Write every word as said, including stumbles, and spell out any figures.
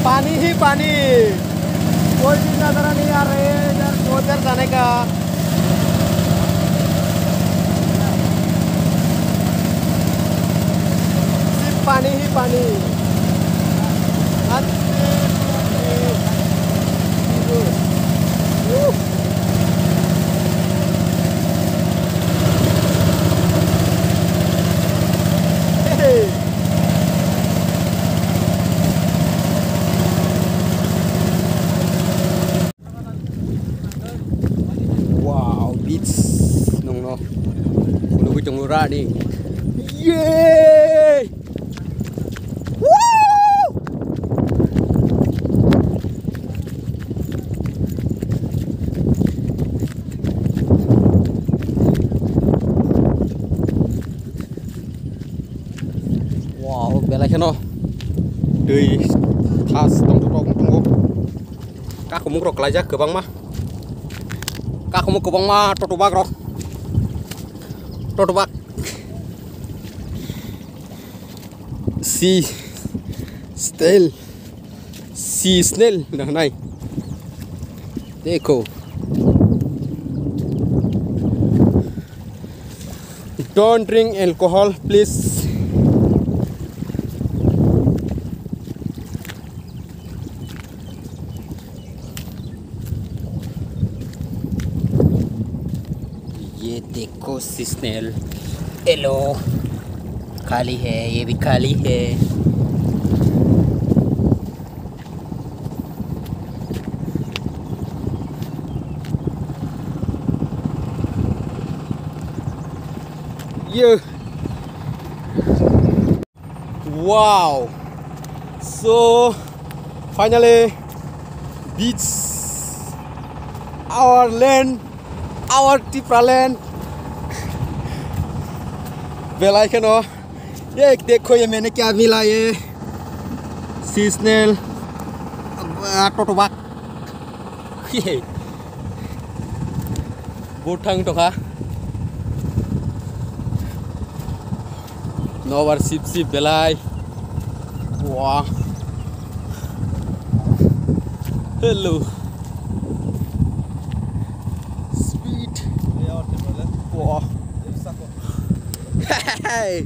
पानी ही पानी। कोई भी नजर नहीं आ रहे इधर, उधर जाने का। सिर्फ पानी ही पानी। Wow, beach nongno phunugwi tongo rani. Yay! Woo! Wow, belai kheno twi thas tongthok tongo. Kakumuk rok klaijak kwbangma. Kakumuk kwbangma totobak rok. Totobak. Sea snail. Sea snail na nai. Dekho. Don't drink alcohol, please. ये देखो sea snail। Hello। खाली है, ये भी खाली है। ये। Wow! So, finally, beach, our land, our Tipra land. Belai kheno, ye dekho ye maine kya mila ye, sea snail, ah, totobak. Buthang tokha. Nobar sip sip belai. Wah. Hello. Speed. Wah. Hey.